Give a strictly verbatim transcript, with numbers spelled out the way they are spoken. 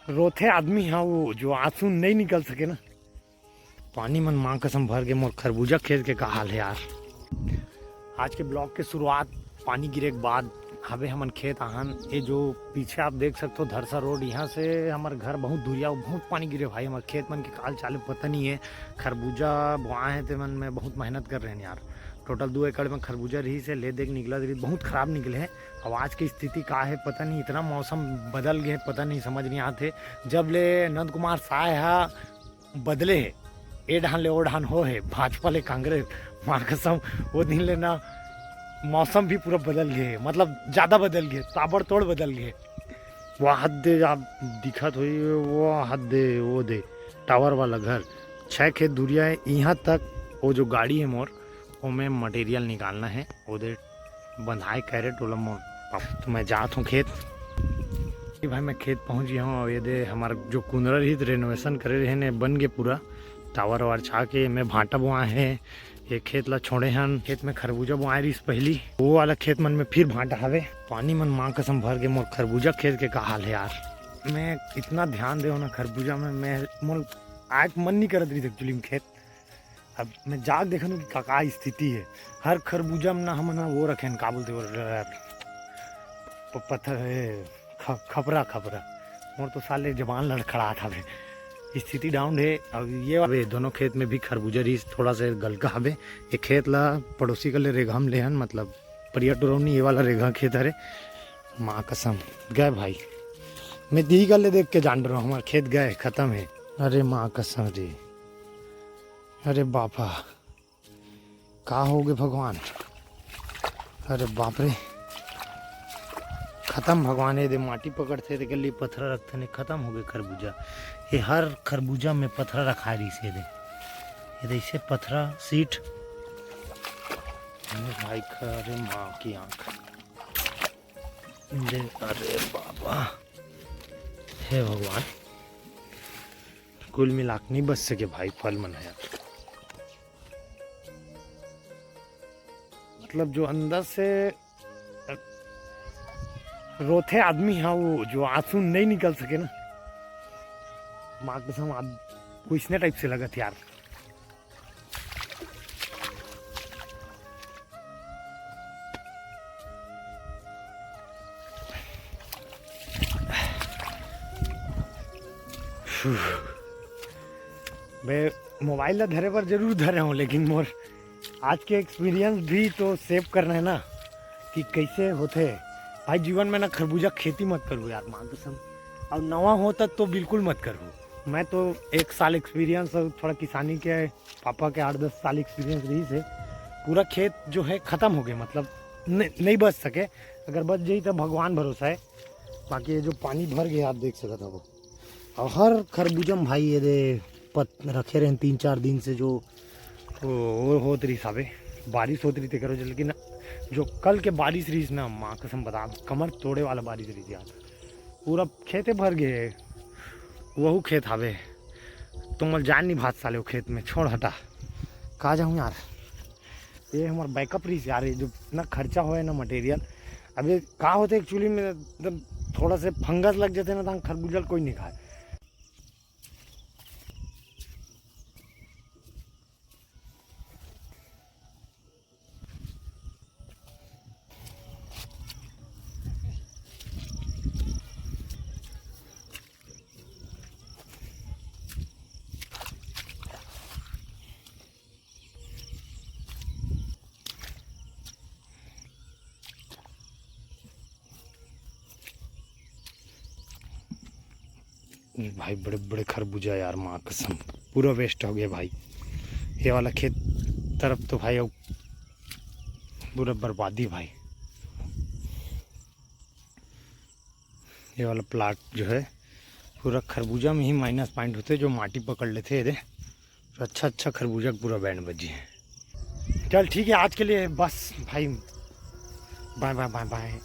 रोथे आदमी हा वो, जो आंसू नहीं निकल सके ना। पानी मन माँ कसम भर के मोर खरबूजा खेत के का हाल है यार। आज के ब्लॉग के शुरुआत पानी गिरे के बाद हवे। हमन खेत आहन, ये जो पीछे आप देख सकते हो धरसा रोड, यहाँ से हमर घर बहुत दूरिया, बहुत पानी गिरे भाई। हमर खेत मन के काल चाले पता नहीं है। खरबूजा बोआए हैं ते मन में बहुत मेहनत कर रहे हैं यार। टोटल दो एकड़ में खरबूजा रही से ले दे के निकलत रही, बहुत खराब निकले है। अब आज की स्थिति का है पता नहीं, इतना मौसम बदल गए, पता नहीं, समझ नहीं आते। जब ले नंद कुमार साय हा बदले हे, ए डहान ले ओ डहान हो हे, भाजपा ले कांग्रेस, माँ कसम, वो दिन ले ना मौसम भी पूरा बदल गए, मतलब ज्यादा बदल गए, ताबड़तोड़ बदल गए। वो हद दे आप दिखत होई, वो हद दे, वो दे टावर वाला घर, छह खेत दूरिया है। यहाँ तक वो जो गाड़ी है मोर, ओमे मटेरियल निकालना है, वो दे बंधाए कैरेट ओला मोर। तो मैं जात हूँ खेत। ये भाई मैं खेत पहुँच गया हूँ। अब ये दे हमारा जो कुंदरा रही रेनोवेशन करे रहे ने, बन गए पूरा, टावर वावर छा के। मैं भांटा बोआए है, ये खेत ला छोड़े हन। खेत में खरबूजा बोआए रहीस पहली, वो वाला खेत मन में फिर भांटा हवे। पानी मन माँ कसम भर के मोर खरबूजा खेत के का हाल है यार। मैं इतना ध्यान दे ना खरबूजा में, मैं मोर आए के मन नहीं करत रही एक्चुअली में खेत। अब मैं जाग देखन कि का, का स्थिति है। हर खरबूजा में ना हमन ह वो रखेन, का बोलते वो र-, प-, पत्थर है, ख-, खपरा, खपरा। मोर तो साले जबान लड़खड़ात हवे, स्थिति डाउन है। अब ये, अब ये दोनों खेत में भी खरबूजा रहीस, थोड़ा सा गलका हवे। ये खेत ला पड़ोसी कर ले रेघा म लेहन, मतलब परिया टुरौनी, ये वाला रेघा खेत हरे। माँ कसम गए भाई, मैं दी कर ले देख के जान रहा हूँ, हमारा खेत गए, खत्म है। अरे माँ कसम रे, अरे बापा, का हो गए भगवान? अरे बाप रे, खत्म भगवान। ये दे माटी पकड़थे, ते गली पथरा रखथे ने, खत्म हो गए खरबूजा। ये हर खरबूजा में पथरा रखा रही से दे, ये दे इसे पथरा सीट। अरे भाई, अरे माँ की आंख दे, अरे बाबा, हे भगवान, कुल मिला के नहीं बच सके भाई फल मन है। मतलब जो अंदर से रोथे आदमी हा, वो जो आंसू नहीं निकल सके ना, माँ कसम, आप कुछ ने टाइप से लगत यार। मैं मोबाइल ला धरे बर जरूर धरे हूँ, लेकिन मोर आज के एक्सपीरियंस भी तो सेव करना है ना, कि कैसे होथे। भाई, जीवन में ना खरबूजा खेती मत करू यार, माँ कसम। और नवा हो तब तो बिल्कुल मत करू। मैं तो एक साल एक्सपीरियंस और थोड़ा किसानी के, पापा के आठ दस साल एक्सपीरियंस रही से, पूरा खेत जो है खत्म हो गए, मतलब न-, नहीं बच सके। अगर बच जाई तो भगवान भरोसा है, बाकी ये जो पानी भर गया आप देख सकत हो। और हर खरबूजा म भाई ये दे पत रखे रहे तीन चार दिन से, जो वो, वो होत रही साबे, बारिश होत रही ते करो, लेकिन जो कल के बारिश रही ना, माँ कसम बता, कमर तोड़े वाला बारिश रही यार। पूरा खेते भर गए, वहू खेत हावे। तुम जान नहीं भात साले वो खेत में, छोड़ हटा, का जाऊँ यार। ये हमार बैकअप रही यार, ये जो ना खर्चा होए ना मटेरियल। अब ये का होते एक्चुअली में, एकदम थोड़ा से फंगस लग जाते ना, तो खरबूजा कोई नहीं खाए। ये भाई बड़े बड़े खरबूजा यार, माँ कसम पूरा वेस्ट हो गया भाई। ये वाला खेत तरफ तो भाई अब पूरा बर्बादी भाई। ये वाला प्लाट जो है पूरा खरबूजा में ही माइनस पॉइंट होते, जो माटी पकड़ लेते हैं। तो अच्छा अच्छा खरबूजा का पूरा बैंड बजी है। चल ठीक है, आज के लिए बस भाई, बाय बाय बाय बाय।